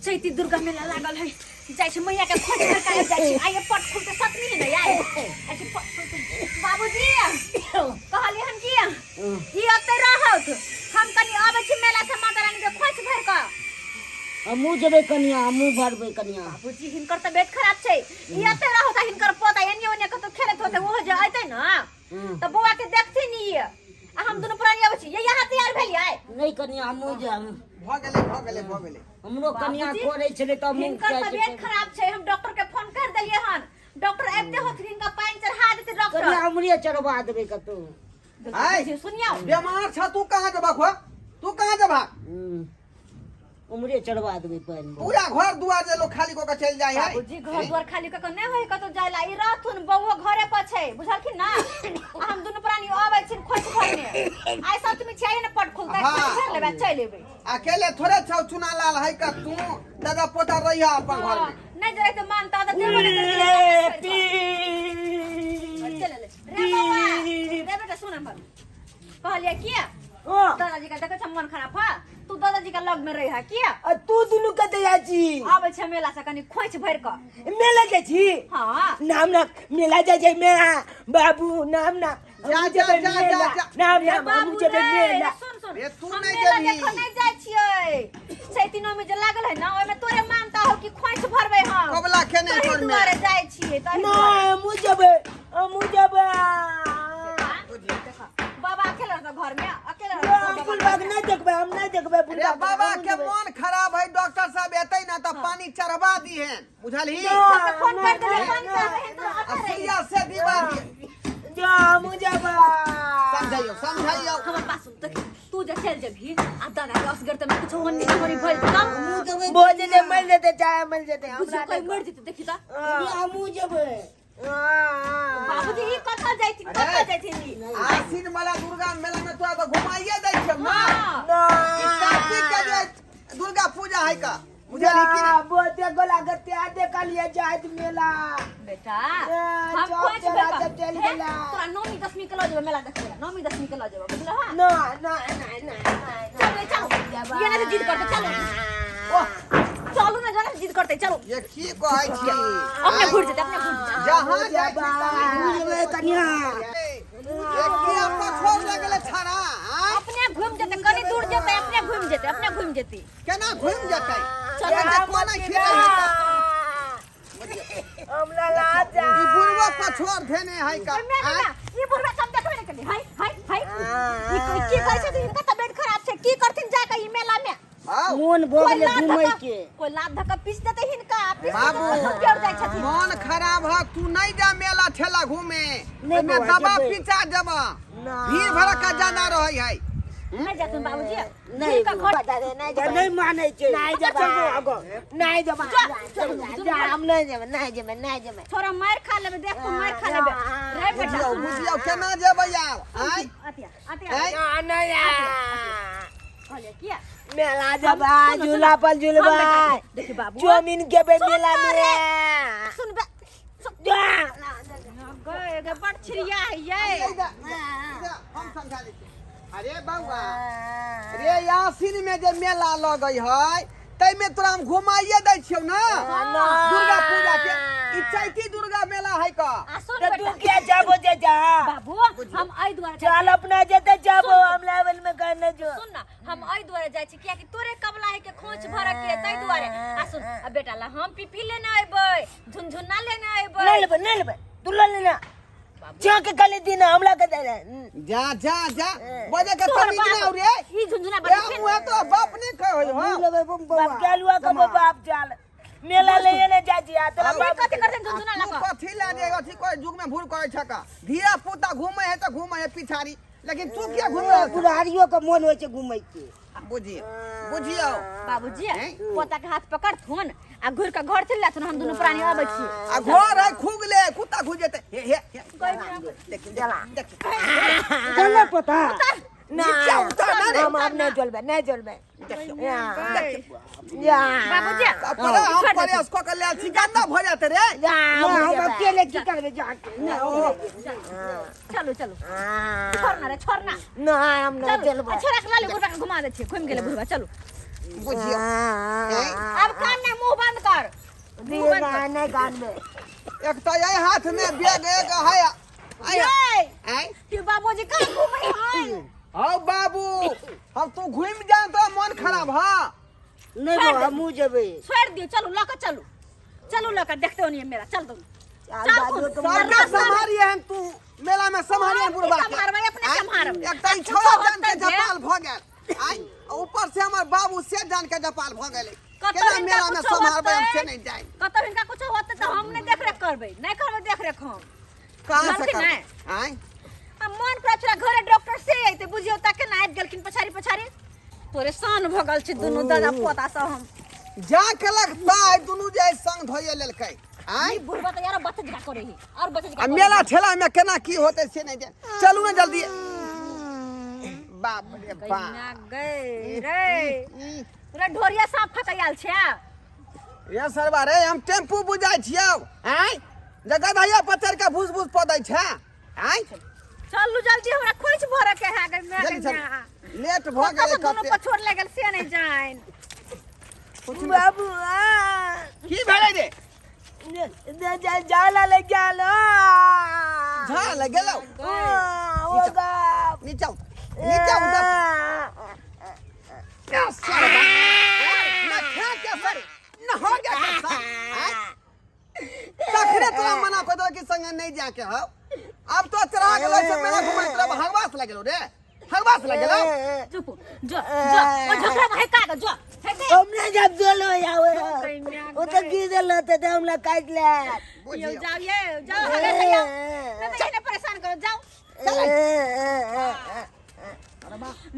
चैती दुर्गा मेला लागल है जाइ छी मैया के खोज कर के जाइ छी आइए पट खुलते सतमी है ना यार अच्छा पट खुलते बाबूजी कहलिए हन की ई ओतै रहत हम कनी आबै छी मेला से माता रानी के खोज भर के हमहूँ जेबै कनिया हमहूँ भरबै कनिया बाबूजी हिनकर तबियत खराब छै ई ओतै रहत आ हिनकर पोता एने ओने कतौ खेलैत होतै ओहो जे अयतै ना तऽ बौआ के देखथिन ई आ हम दुनू प्राणी आबै छी ये यहाँ तैयार भेलियै नहि कनिया हमहूँ जायब भऽ गेलै भऽ गेलै भऽ गेलै हमरो कनिया बाबूजी, करै छलै तऽ हमहूँ हिनकर जाइ तबियत छियै। खराब छै हम डॉक्टर के फोन कर देलियै हन डॉक्टर आबिते होथिन हिनका पानि चढ़ा देतै डॉक्टर कनिया हमरे चढ़वा देबै कतौ आइ। सुनियौ बेमार छ तू कहाँ जेबा खो तू कहाँ जेबा उमरे चढ़वा देबै पानि मे। पूरा घर दुआर जे लोग खाली कऽ के चलि जाइ है बाबूजी घर द्वार खाली कऽ के नहि होय कतौ जाय ला ई रहथुन बौओ घरे पर छै बुझलखिन ना आ हम दुनू प्राणी अबै छिन खोज भरने आइ सप्तमी छियै ने पट खुलतै हाँ। खोज भर लेबै आ चलि एबै अकेले थोड़े छौ चुना लाल है का तू दादा पोता रही है अपन घर में नहि जे रहतै मानता तऽ देबो नहि करतै। चल ले रे बौआ रे बेटा सुन हमर कहलियै किया दादाजी के देखै छ मन खराब ह तू दादाजी के लग में रही है किया आ तू दुनू कतऽ जाइ छी आबै छै मेला से कनी खोंइछ भरि कऽ मेला जाइ छी हाँ नाम ना मेला जाइ छै मेला बाबू नाम ना जा, हमहूँ जा, जेबै जा, मेला। जा, जा। नाम रे नाम हमहूँ बाबू जेबै रे, मेला सुन सुन रे, तू हम नहि मेला जेबही। देखऽ नहि जाइ छियै चैती नवमी जे लागल है ना ओहिमे तोरे मानता हो कि खोंइछ भरबै हम कबला खेने तही घर में दुआरे जाइ छियै तही ना दुआरे हमहूँ जेबै हमहूँ जेबै देखऽ, बाबा अकेले रहतौ घर में अकेले रहतौ हम बाबा बुलबाक नहि देखबै हम नहि देखबै अरे बुलबाक बाबा हमहूँ के जेबै। मन खराब है डॉक्टर साहब एतै ना तऽ पानी चढ़वा दिहेन बुझलही सबके फोन कर देलियै पानी चढ़बै हन तो आ अकेले रही। सुइया से दिवा दिहे जा हमहूँ जेबै समझाइयो समझाइयो हमर बात सुन देख तू जे चल जेबही आ दादा के असगर त कुछ होनी होनी भइल तब बोझ जे मरि जेतै चाहे मरि जेतै बुझियो हमरा कोई मर जेतै देखी त हमहूँ जेबै बाबूजी ई कतऽ जाइथिन अरे। कतऽ जाइथिन ई आसिन वाला दुर्गा मेला में तोरा तो घुमाइए दै छै ना हाँ। ई कार्तिक के जे दुर्गा पूजा है का बुझलही कि जा, बहुते गोला गते आ देखलिए जाइत मेला बेटा ए, हम चल, खोज चल, बेटा। चल, चल हे, गेला। तोरा नौमी दसमी के लऽ जेबै मेला देखबै ला नौमी दसमी के लऽ जेबै बुझलह हँ ना ना ना ना चल रे चल ये ना जिद करते चलो ओह चलू ना जाना जिद करते चलो ये की कहै छी अपने घुर जेतै अपने घुर जेतै जहाँ जाइ छी तहाँ हमहूँ जेबै कनिया ये की पछोड़ लगले छाड़ा आँय? अपने घूम जेतै कनी दूर जेतै अपने घूम जेतै अपने घूम जेतै केना घुमि जेतै चल, एते कोना खिरै है तऽ हमरा लाज जा ई बुढ़बो पछोड़ धेने है का ओय मेरे आँय? ना ई बुढ़वा सब देखबे नै केली हाय हाय हाय ई की कहै छथिन हिनका तबियत खराब छै की करथिन जा के ई मेला में आउ मोन भऽ कोई गेलै लात घूमै धक्का के कोई लात धक्का पीस देतै हिनका पीस बाबू देतै तऽ जाइ छथिन मन खराब है तू नहीं जा मेला ठेला घूमे नहीं ओहिमे बौआ, दबा जेबै। पीचा जब ना। भीड़ भड़क्का ज्यादा रहै है नहि जाथुन बाबूजी नहीं हिनका घर नहीं जेबै नहीं मानै छै नहीं जेबै नहीं जेबै जा हम नहीं जेबै नहीं जेबै नहीं जेबै थोड़ा मार खा लेबै देख तू मार खा लेबै रे बेटा बुझियौ बुझियौ केना जेबै आब आँय अतिया अतिया आँय ना नहीं कहलियै किया मेला जबा सुनो, झूला पर हम झूलबा बेटा देखी बाबू चाउमीन खेबै सुन मेला ना में रे। सुन बे सुन जा गए गे बड़ छिरिया है ये इधर, इधर, हम समझा दै छी अरे बौआ रे यासिन में जे मेला लगै है ताहिमे तोरा हम घुमाइए दै छियौ ना दुर्गा पूजा के ई चैती दुर्गा मेला है का आ सुन तो तू बेटा क्या जाबो जे जा बाबू हम एहि दुआरे चल अपना जेते जाबो हम लेवल में करने जो सुन ना हम एहि दुआरे जाइ छी कियाकि तोरे कबला है के खोंच भरऽ के ताहि दुआरे आ सुन आ बेटा ला हम पीपी लेने अयबै झुनझुना लेने अयबै नहीं लेबै नहीं लेबै तू ले लेना जा के कल दिन हमला के दे जा जा जा बजे के तोहर तमीज ना बाप रे ई झुनझुना ए बजे मुहे तो बाप ने कहे हो हमहूँ लेबै बौआ बाप के लुआ के बाप चाल मेला ले ने जा जी आ तोरा आओ। बाप कथी करथिन झुनझुना तू लऽ कऽ कथी ला जे अथी कोई युग में भूल करे छका धिया पुता घूमे है तो घूमे है पिछाड़ी लेकिन तू किया घूमे है बुढ़ारियो के मोन होइ छै घूमै के बुझियो बुझियो बाबूजी हैं? पोता के हाथ पकड़थुन आ घुर के घर चलि जाथुन हम दुनू प्राणी अबै छी आ घर है खुगले कुत्ता घुस जेते हे हे हे देखि देखि चल पोता ना नीचा उतर ना रे। हम अब नहीं चलबे नहीं चलबे देखियो या बाबूजी पर हम प्रयास कऽ के लेल छी गंदा भऽ जाते रे या ना हम अकेले की करबै जाके ना चलू चलू छोड़ ना रे छोड़ ना ना हम नहीं चलू चलबे छोड़ा के लाली बुढ़वा के घुमा दै छियै घुमि गेलै बुढ़वा चलू बुझियो आब कान मुंह बंद कर। नहीं गान में एक तऽ एहि हाथ में बैग एक है आय ये आय कि बाबूजी कहाँ घूमै है हौ बाबू हम तू घूमि जा तो मन खराब हा नहीं बो हमू जेबे छोड़ दियो चलू लऽ कऽ चलू चलू लऽ कऽ देखते होनी मेला चल दो चल चल बाबू खुद। के सबके सम्हारिए हन तू मेला में सम्हारिए हम की बुढ़बा के सम्हारबै, अपने आँय? सम्हारब। एक तऽ ई कुछो छौड़ा जान के होतै जे। जपाल भऽ गेल आय आ ऊपर से हमर बाबू से जान के जपाल भऽ गेलै कतौ केना हिनका मेला में कुछो सम्हारबै हम होतै? से नहीं जाए कतौ हिनका कुछो होतै तऽ हम नहि देख रेख करबै नहि करबै देख रेख हम कहाँ से जानथिन करबै नहि? आँय आ मन करै छलै घरे डॉक्टर से अयतै बुझियौ तऽ केना आबि गेलखिन पछाड़ी पछाड़ी परेशान भऽ गेल छी दुनू दादा पोता सब हम जा केलक ताय दुनू जे संग धोइए लेलकै आँय ई बुढ़बा तऽ यार बच्चा जका करे ही और बच्चा आ जका मेला ठेला में केना की होतै से नहीं जान चलू ना जल्दी बाप रे बाप गए रे रे ढोरिया साँप फकैल छै ये सरवा रे हम टेम्पू बुझाइ छियौ आँय जगह धैया पर चढ़ि के भूस भूस पऽ दै छै आँय चलू जल्दी हमरा खोइछ भरऽ के है गई मैं जल्दी चल लेट भऽ गेलै दुनू कते पछोड़ लागल से नहीं जान बाबू आ की भेलै रे दे जा जाला ले गेलो झा लग गेलौ ओ बाप नीचा उतर नीचा उतर क्या सरवा न खा के सर न हो गया के सर आँय? तखने तोरा मना कर दो कि संगे नहीं जाके हो अब तो चढ़ा गेलो से मेला घुमै तोरा हगवास लगेलो रे हगवास लगेलो चुप जो जो ओ झगड़ा में है का जो है के हम नहीं जब देलो यावे ओ तो गिर देलो ते ते हमला काट ले यो जाओ ये जाओ हगे से जाओ नहीं तो इन्हें परेशान करो जाओ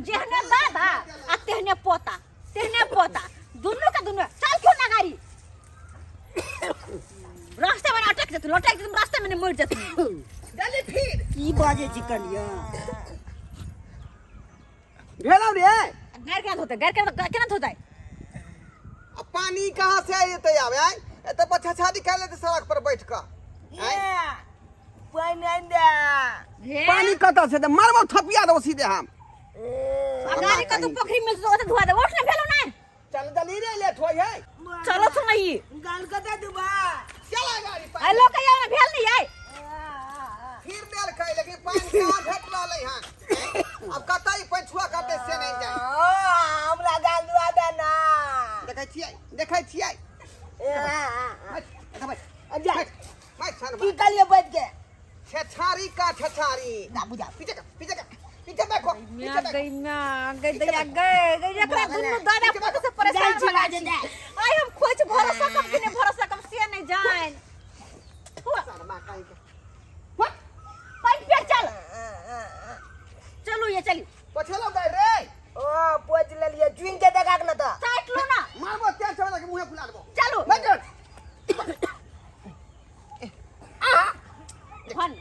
जेहने दादा आ तेहने पोता तेहने पोता दुनू के दुनू चल क्यों ना गाड़ी रास्ते में अटक जेतुन लटक जेतुन रास्ते में मर जेतुन जल्दी फिर की बाजे छी कनिया भेलौ रे गाड़ केना धोते गाड़ केना केना धोते अब पानी कहाँ से आय आवे आय एते पछा छादी खा लेते सड़क पर बैठ कऽ आय पानि आनि दे पानी कतऽ से मारबो थपिया दो सीधे हम आ गाड़ी कतौ पोखरी में ओते धोआ दे उठ ने भेलो ना चल जल्दी रे लेट होय है चलो सुन ई गाल कतऽ दुबा चला गाड़ी पर हेलो कहियो ना भेल नहीं आय फिर देलकै लेकिन पानि कहाँ भेट रहलै हन अब कतऽ ई पछुआ कतै से नहि जाय हमरा गाल दुआ दे ना देखै छियै देखै छियै जा मैं छन की कहलिए बैठ के छेछारी का छेछारी ना बुझा पीछे का पीछे का पीछे बैठो पीछे बैठो गई मां गई दैया गई गई एकरा दुनू दादा पोता से परेशान जाइ छी भऽ गेल छी आइ हम खोज भरोसा कम कि नहीं भरोसा कम से नहीं जान शर्मा कहीं के हट पाइप पे चल चलू ये चली पछेलो गए रे ओ पोछ लेलिए चुन के देखा के ना त साइड लो ना मारबो तेल चढ़ा के मुंहे फुला देबो चलो बैठ हन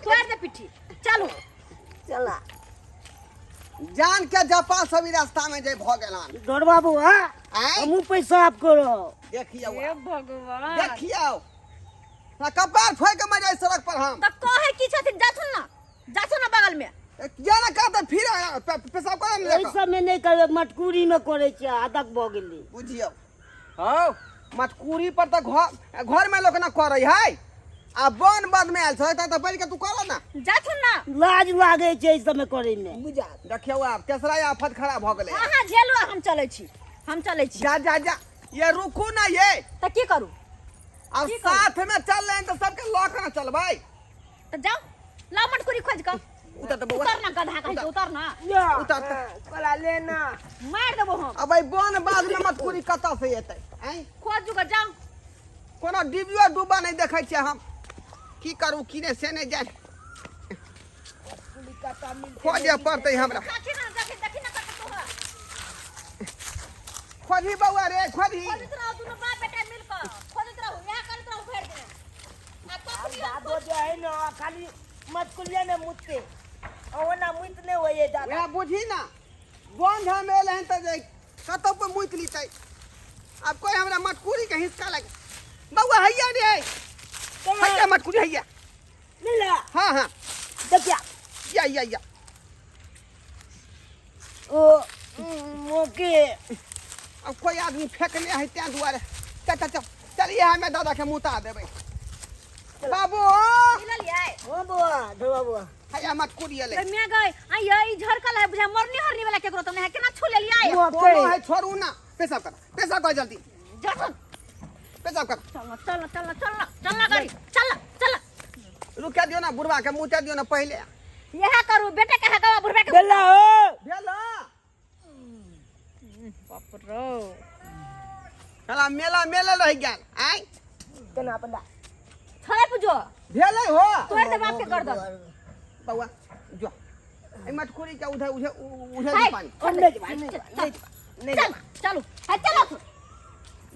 तोड़ दे पिट्ठी चलो चला जान के जपा सब ई रास्ता में जे भ गेल हन डोर बाबू हां आँय? हमहूँ पैसा आप करो देखियौ हे भगवान देखियौ ना कपार फोड़ के मर जाए सड़क पर हम त कहे की छथिन जाथुन ना जाथुन ना बगल में जाना का तो फिर पेशाब कर ने एहि सबमे नहि करबै मटकुरी मे करै छियै आदत भऽ गेलै बुझियौ हौ मटकुरी पर तऽ घर घर में लोक ना करै है आ बन बद में आयल छै तऽ बैठ के तू कर ना जाथुन ना लाज लागै छै एहि सबमे करै मे बुझा देखियौ आब तेसरा आफत खड़ा भऽ गेलै अहाँ झेलू हम चलै छी हम चलै छी जा जा जा ये रुकू ना ये तऽ की करू अब की करू? साथ में चल रहे हैं तो सबके लऽ के ना चलबै तऽ जाउ लाउ मटकुरी खोज कऽ उतर तऽ बौआ उतर ना गधा कहै छै उतर ना उतर तऽ। कोला लेना मारि देबो हम अब एहि बन बाध में मटकुरी कतऽ से एतै आँय खोजू कऽ जाउ कोनो डिबियो डूबा नहि देखै छियै हम की करू की नहि से नहि जानि खोजे पड़तै हमरा देखी ना देखी देखी ना कतऽ तोहरा खोजही बौआ रे खोजही खोजैत रहू दुनू बाप बेटा मिल कऽ खोजैत रहू इएह करैत रहू भरि दिन आ कखनी हम दादो जे है ना खाली मटकुलिया में मुतते ओना मुत नहि होइए दादा वएह बुझी ना बंध हम एल हन तऽ जे कतौ पर मुति लितै आब कोई हमरा मटकुरी के हिस्सा लगे बौआ हैया रे हैया मटकुरी हैया मिला हाँ हाँ देखिया या या या ओ ओके अब कोई आदमी फेंकने है तें दुआरे चल चल चल चलिए हमें दादा के मुता देबै बाबू। मिलल यै? हां बुआ, धोबा बुआ। हैया मत कुरिए ले। मैं गई आ ये ई झरकल है, बुझा मरनी हरनी वाला केकरो तो नहीं है, केना छू लेलियै? बुआ कोनो के है, छोड़ू ना। पेशाब कर, पेशाब कर जल्दी। जा। पेशाब कर। चल चल चल चल चल गाड़ी, चल चल। रुका दियो ना, बुढ़वा के मुता दियो ना पहले। यह करू बेटा के हगावा, बुढ़वा के। बेला हो। भेला। बाप रो। साला मेला मेला रह गेल आय। केना पंडा। छड़े पूजो। भेलै हो। तोड़ दे बाप के गर्दन। बौआ जो ए मटकुरी के उधर उधर उधर हाय, दी पानी। हम नहीं जेबै, नहीं जेबै, नहीं जेबै, नहीं चल। जेबै। चलू है, चलो।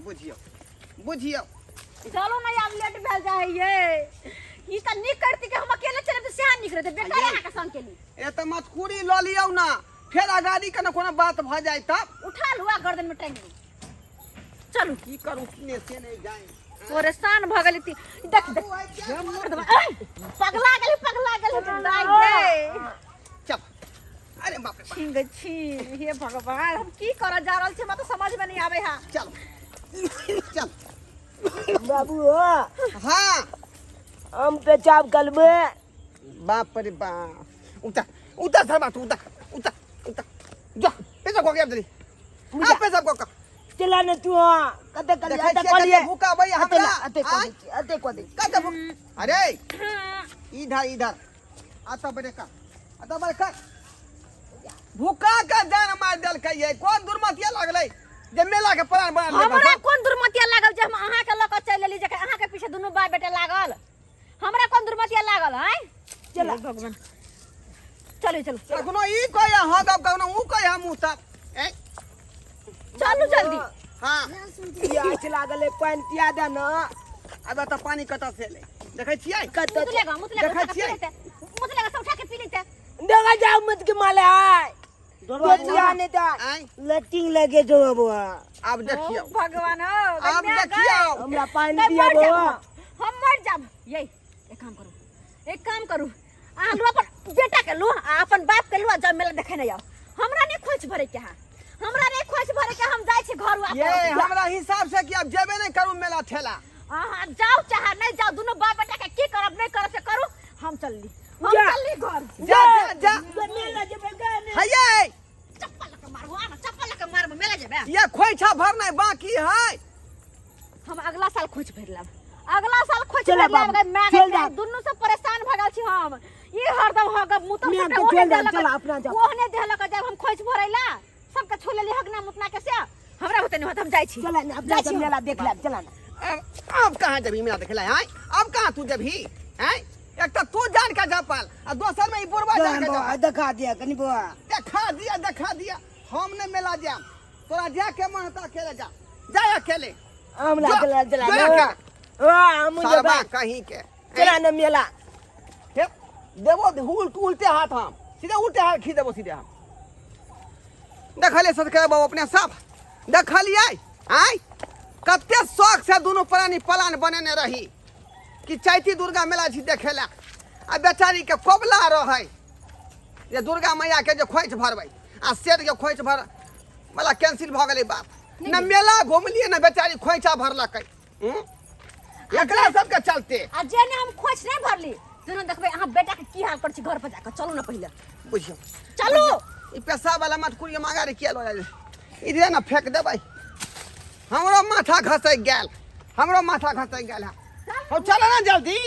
बुझियो बुझियो। चलो ना, आब लेट भेल जाए ये। ई त नीक करती कि हम अकेले चले त सेहा नीक रहते, बेकार अहाँ के संग केली। ए तऽ मटकुरी लऽ लियौ ना, फेर अगाड़ी के ने कोनो बात भऽ जाय तब। उठा लू आ गर्दन में टांग लू, चलू। की करू, किने से नहि जाय। परेशान भ गेली ती। देख देख, मर्दवा, ऐ, पगला गेली, पगला गेली दाइ गे। चल, अरे बाप रे बाप। छी गे छी, हे भगवान, हम की करऽ जा रहल छी, हमरा तऽ समझ में नहीं आवे है। चल चल। बाबू हो। हाँ। हम पेशाब करबे। बाप रे बाप, उतर उतर सर, बात उतर उतर उतर, जो पेशाब कऽ के आबि जल्दी आ, पेशाब कऽ के। चला ने तू। हां, कते कर? देखै अते छियै कलिए। कते भूख आबै अते हमरा। अते क आँय? दै छी, अते क दै छी। कते भूख? अरे इधर इधर आता, बड़े का आता, बड़े का भूखा के जान मार देलकै ये। कोन दुर्मतिया लागलै जे मेला के प्लान बना लेलकै? हमरा कोन दुर्मतिया लागल जे हम अहाँ के लऽ कऽ चलि एली, जखन अहाँ के पीछे दुनू बाप बेटा लागल? हमरा कोन दुर्मतिया लागल है? चला। भगवान, चलू चलू। कखनो ई कहे हाँ गप, कखनो ऊ कहे हम उतर ए। चलू जल्दी। हाँ। प्यास लागल है, पानि पिया दे ना। अब तऽ पानी कतऽ से एलै? देखै छियै? कतऽ? मुत लेगा, मुत लेगा। देखै उठा के पी छियै? लेते, मुत लेगा सब, उठा के पी लेते। देखा जाओ मत के माले आय दोतिया नहीं तो आँय? लटिंग लगे जो बुआ। आब देखियौ। ओ भगवान हो। आब देखियौ। हमरा पानि नहीं, पिया मर जाब। बुआ। हम मर जाब। यही एक काम करू, एक काम करू, अहाँ लू अपन बेटा के लू आ अपन बाप के लू आ जाओ, मेला देखे नहीं आओ। हमरा नहीं खोज भरे के है, हमरा नहीं खोज भरे के, हम जाइ छी घर वापस। ये हमरा हिसाब से कि अब जेबे नहीं करू मेला ठेला। अहाँ जाओ चाहे नहीं जाओ, दोनों बाप बेटा के की करब नहीं करब से करू, हम चलली, हम जा। चलली घर। जा जा जा। मेला जेबै गए ने। हैये। चप्पल लके मारबो, आ ना, चप्पल लके मारबो, मेला जेबे। ये खोइछा भरनाइ बाकी है। हम अगला साल खोज भरि लेब, अगला साल खोज चला भरि लेब। बाबू, गै माय चल गै, जा। दुनू से परेशान भऽ गेल छी हम। ई हरदम हो गप मुतम माय सबटा के ओहने चल जा, देहलक। चला अपना जाओ। ओहने देहलक जाब हम खोज भरै ला, सबके छू लेली हगना मुतना के, से हमरा होते नहीं होत, हम जाइ छी। चला ना अपना जाइ सब छी हम। मेला देख लेब, चला ना। अब कहाँ जबही मेला देखे ला? आय अब कहाँ तू जबही? आय एक तो तू जान के जा पाल आ दोसर में ई बुढ़वा जान के जा बुआ पाल। देखा दिया कनी बुआ। देखा दिया, देखा दिया। हम नहीं मेला जाम, तोरा जा के मन होता अकेले जा, जा अकेले। हमरा जा, चला चला जा ना। अकेले। हां, हम सरबा जेबै। कहीं के। चला ना मेला। हे, देबो उल्टे हाथ, हम सीधे उल्टे हाथ खी देबो सीधे। हम देखलिए सदके बाबू, अपने सब देखलिए। आय कते शौक से दुनू प्राणी प्लान बनेने रही कि चैती दुर्गा मेला छी देखे ला, आ बेचारी के कोबला रहै जे दुर्गा मैया के जे खोइछ भरबै, आ सेठ के खोइछ भर वाला कैंसिल भऽ गेलै। बाप न मेला घुमलियै न बेचारी खोइछा भरलकै। हूँ? एकरा सबके चलते। आ जे ने हम खोज नहीं भरली, दुनू देखबै अहाँ बेटा के की हाल कर छी घर पर जाकर। चलू ना पहिले। बुझियौ। चलू। ई पैसा वाला मटकुरी मांगा रे, किया लऽ जाइ इधरे ने फेंक देबै। हमरो माथा घसकि गेल, हमरो माथा घसकि गेल है। हौ चलो ना जल्दी।